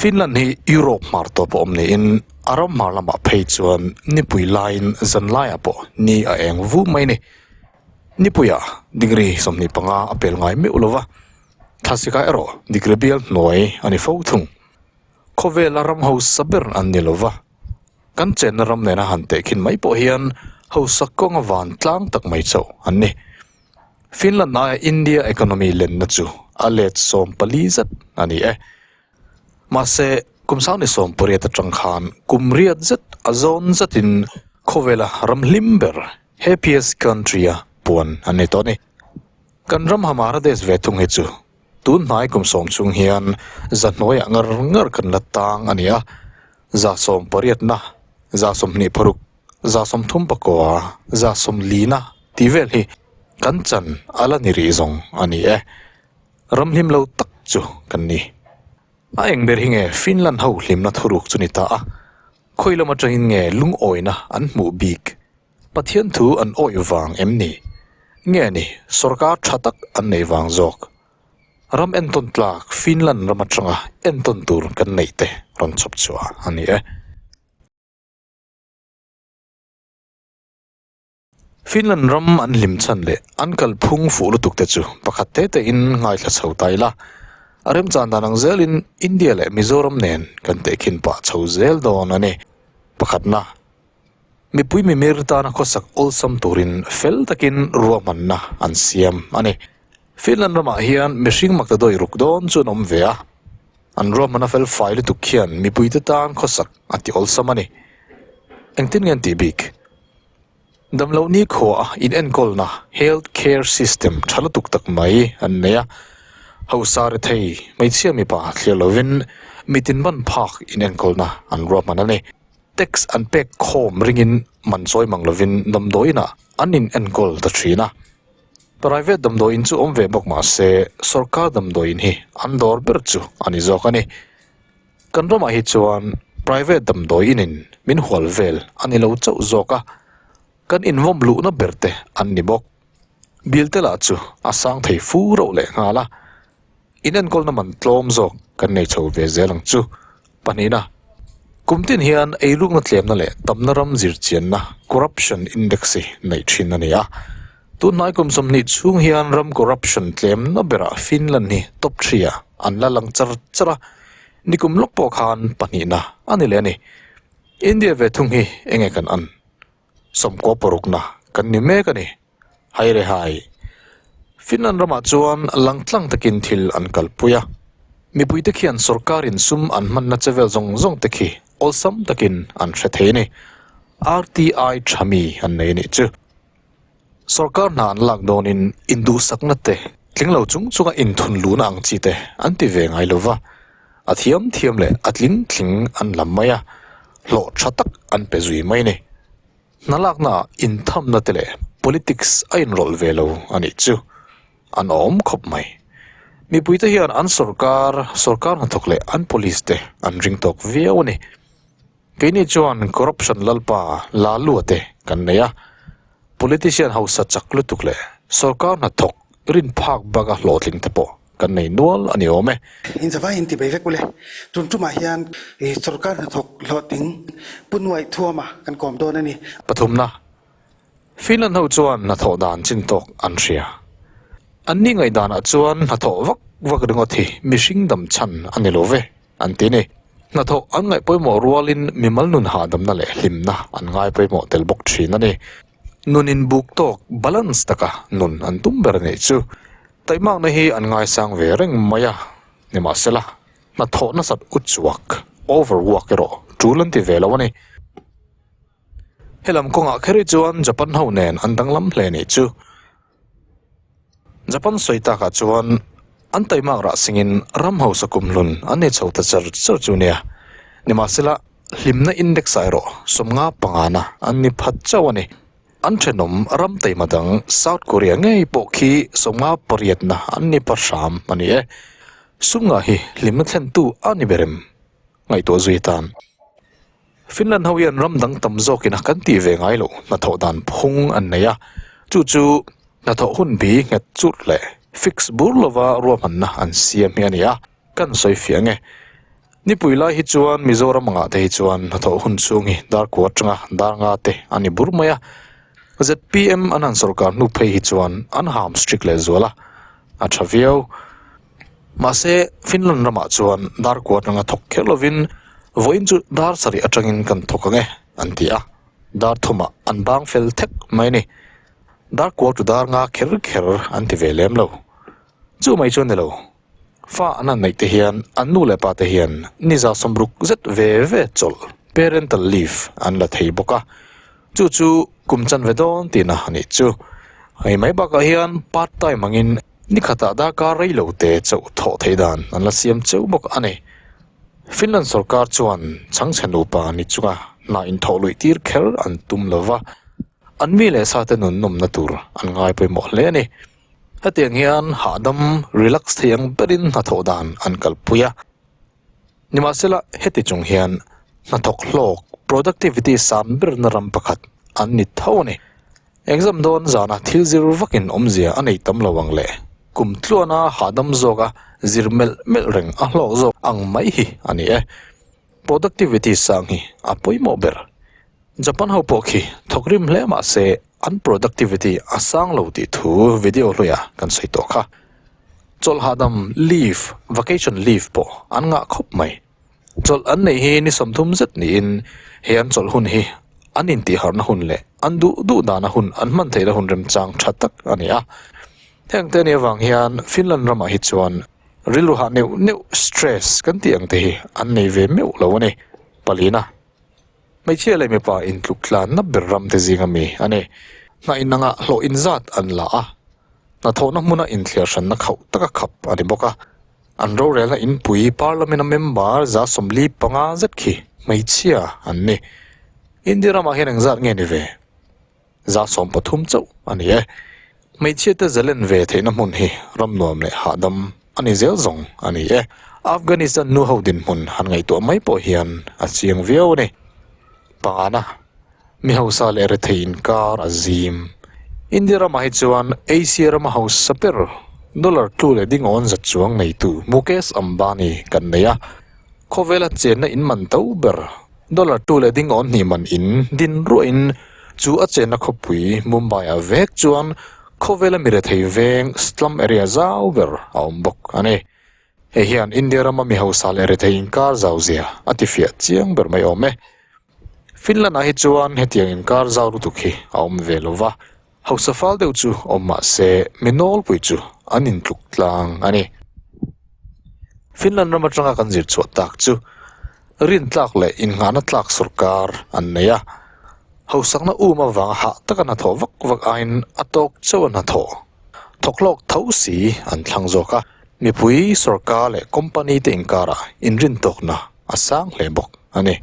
Finland hi Europe hmar tawp a awm niin a ram hmar lamah phei chuan nipui laiin zan laiah pawh ni a eng vu mai a ni. Nipuiah degree 25 a pel ngai meuh lo va, thlasika erawh degree bial hnuai a ni fo thung. Khawvela ram hausa ber an ni lo va, kan chenna ram nena han tehkhin mai pawh hian hausa kawnga vantlang tak mai chauh an ni. Finland aia India economy lenna chu a let 14 zet a ni e. Mahse, kum sangni 18 atang khan kum riat zet a zawn zetin khawvela ram hlim ber, happiest country a puan an ni tawh a ni. Kan ram Hamara Desh ve thung hi chu tun hnai kum sawm chung hian za hnuaiah ngar ngar kan la tang a ni a, 180na, 26, 39, 90na tih vel hi kan chan a la ni rih zawng a ni e. Ram hlim lo tak chu kan ni. A eng ber hi nge Finland ho hlimna thuruk chu ni ta a, khawi lam atangin nge lungawina an hmuh bik? Pathian thu an awih vang em ni? Nge ni sorkar tha tak an nei vang zawk? Ram entawn tlak Finland ram atanga entawn tur kan neih te rawn chhawp chhuah a ni e. Finland ram an hlim chhan leh an kalphung fuh lutuk te chu pakhat te te in ngaithla chho ta ila. A remchan dan ang zelin India leh Mizoram nen kan tehkhin pah chho zel dawn a ni. Pakhatna, mipui mimir tana khawsak awlsam turin fel takin ruahmanna an siam a ni. Finland ramah hian mihring makta dawi ruk dawn chu an awm ve a, an ruahmanna fel fai lutuk khian mipuite tan khawsak a ti awlsam a ni. Engtin nge an tih bik? Damloh nikhua inenkawlna, health care system, tha lutuk tak mai an nei a, hausa rethei hmeichhia mipa thlir lovin mitin ban phak inenkawlna an ruahman a ni. Tax an pek khawm ringin man chawi mang lovin damdawiinah an inenkawl ta thin a. Private damdawiin chu awm ve bawk mah se sorkar damdawiin hi an dawr ber chu a ni zawk a ni. Kan ramah hi chuan private damdawi inin min hual vel a ni lo chauh zawk a, kan invawm luhna ber te an ni bawk. Bill te lah chu a sang thei fu reuh leh nghal a, in enkawlna man tlawm zawk kan nei chho ve zel ang chu. Pahnihna, kum tin hian eirukna tlemna leh tamna ram zirchianna, corruption index, hi neih thin a ni a. Tunhnai kum 20 chhung hian ram corruption tlemna berah Finland hi top 3 ah an la lang char char a, nikum lawk pawh khan pahnihna a ni leh a ni. India ve thung hi enge kan an? 96na kan ni mek a ni. Hairehai. Finland ramah chuan langtlang takin thil an kalpui a, mipuite khian sorkarin sum an hmanna che vel zawng zawng te khi awlsam takin an hre thei a ni. RTI tha mi an nei a nih chu. Sorkar hna an lak dawnin induhsakna te tling lo chung chunga inthun luhna ang chi te an ti ve ngai lo va, a thiam thiam leh a tling tling an lam mai a, hlawh tha tak an pe zui mai a ni. Hna laknaah inthamna te leh politics a inrawlh ve lo a nih chu an awm khawp mai. Mipuite hian an sorkar, sorkar hnathawk leh an police te an ring tawk viau a ni. Keini chuan corruption lalpa la lua te kan nei a, politician hausa chak lutuk leh sorkar hnathawk rin phak baka hlawhtling te pawh kan nei nual a ni awm e. In zavai in ti bei vek ule. Tun tumah hian sorkar hnathawk hlawhtling Pu Nuaih Thuama kan kawm dawn a ni. Pathumna, Finland ho chuan hnathawh dan chin tawk an hria. An ni ngaihdanah chuan hnathawh vak vak ringawt hi mihring dam chhan a ni lo ve. An ti ni. Hnathawh an ngaih pawimawh rualin mimal nun hahdamna leh hlimna an ngai pawimawh tel bawk thin a ni. Nun inbuk tawk, balance, taka nun an tum ber a nih chu. Taihmakna hi an ngaisang ve reng mai a, nimahsela hnathawh nasat uchuak, overwork, erawh tul an ti ve lo a ni. Helam kawngah kher hi chuan Japan ho nen an danglam hle a nih chu. Japan sawi takah chuan an taimak rah singin ram hausa kumhlun an nei chho ta char char chu nia. Nimahsela, hlimna index ah erawh 55 na an ni phat chauh a ni. An thenawm ram taima dang South Korea ngei pawh khi 58 na an ni pha hram a ni e. Sumnga hi hlimna thlentu a ni ber em? Ngaihtuah zui atan. Finland ho hian ram dang tam zawkin a kan tih ve ngai loh hnathawh dan phung an nei a, chu chu hnathawh hun bi nghet churh leh fix bur lova ruahmanna an siam hi a ni a, kan sawi fiah nge. Nipui lai hi chuan Mizoram angah te hi chuan hnathawh hun chhung hi dar kua atanga dar nga te a ni bur mai a. ZPM an han sawrkar hnu phei hi chuan an ham strict leh zual a, a tha viau. Mahse, Finland ramah chuan dar kua atanga thawk kher lovin vawiin chu dar sarih atangin kan thawk ang e an ti a, dar thumah an bang fel thek mai a ni. Dar kua tu dar nga kher kher an ti ve lem lo. Chu mai chu a ni lo. Fa an han neih te hian an nu leh pa te hian niza sawmruk zet ve ve chawlh, parental leave, an la thei bawk a, chu chu kum chanve dawn tihna a nih chu. Hei mai bakah hian part time angin ni khatah darkar rei lo te chauh thawh theih dan an la siam cheu bawk a ni. Finland sorkar chuan chhangchhe nupa ni chunga hna inthawh luih tir kher an tum lova, an mi leh sa te nun nawmna tur an ngai pawimawh hle a ni. Hetiang hian hahdam, relax, thei ang berin hnathawh dan an kalpui a. Nimahsela, heti chung hian hnathawk hlawk, productivity, san berna ram pakhat an ni tho a ni. Exam dawn zana thil zir vakin awmzia a nei tam lo ang le. Kum tluana hahdam zawka zir melh melh reng a hlawk zawk ang mai hi a ni e. Productivity sang hi a pawimawh ber. Japan ho pawh khi thawk rim hle mah se an productivity a sang lo tih thu video hluiah kan sawi tawh kha. Chawlh hahdam leave, vacation leave, pawh an ngah khawp mai. Chawlh an neih hi ni 30 zet niin he an chawlh hun hi an intihharhna hun leh an duh duh dana hun an hman theihna hun remchang tha tak a ni a. Heng te nih avang hian Finland ramah hi chuan rilru hah neuh neuh, stress, kan tih ang te hi an nei ve meuh lo a ni. Palina. Hmeichhia leh mipa intluk tlanna ber ram te zinga mi a ni. Hna inangah hlawh inzat an la a, hnathawhna hmuna inthliar hranna khauh taka khap a ni bawk a. An rorelna inpui Parliament-a member 75 zet khi hmeichhia an ni. India ramah hian engzat nge ni ve? 13 chauh a ni e. Hmeichhiate zalen ve theihna hmun hi ram nuam leh hahdam a ni zel zawng a ni e. Afghanistan nu ho dinhmun han ngaihtuah mai pawh hian a chiang viau a ni. Pangana, mi hausa leh rethei inkar a zim. India ramah hi chuan Asia rama hausa ber dollar tlu leh dingawn zat chuang neitu Mukesh Ambani kan nei a. Khawvela chenna in man to ber Dollar tu leh ding awn hnih man in din ruahin chu a chenna khawpui Mumbai ah vek chuan khawvela mi rethei veng slum area zau ber a awm bawk a ni. Hei hian India rama mi hausa leh rethei inkar zau zia a tifiah chiang ber mai awm e. Finland ah hi chuan hetiang inkar zau lutuk hi a awm ve lo va, hausa fal deuh chu awm mah se mi nawlpui chu an intluk tlang a ni. Finland ram atanga kan zir chhuah tak chu rintlak leh innghahna tlak sawrkar an nei a, hausakna um avanga hah taka hnathawh vak vak aiin a tawk chauh a hnathawh thawk hlawk tho si an thlang zawk a, mipui sawrkar leh company te inkarah inrintawkna a sang hle bawk a ni.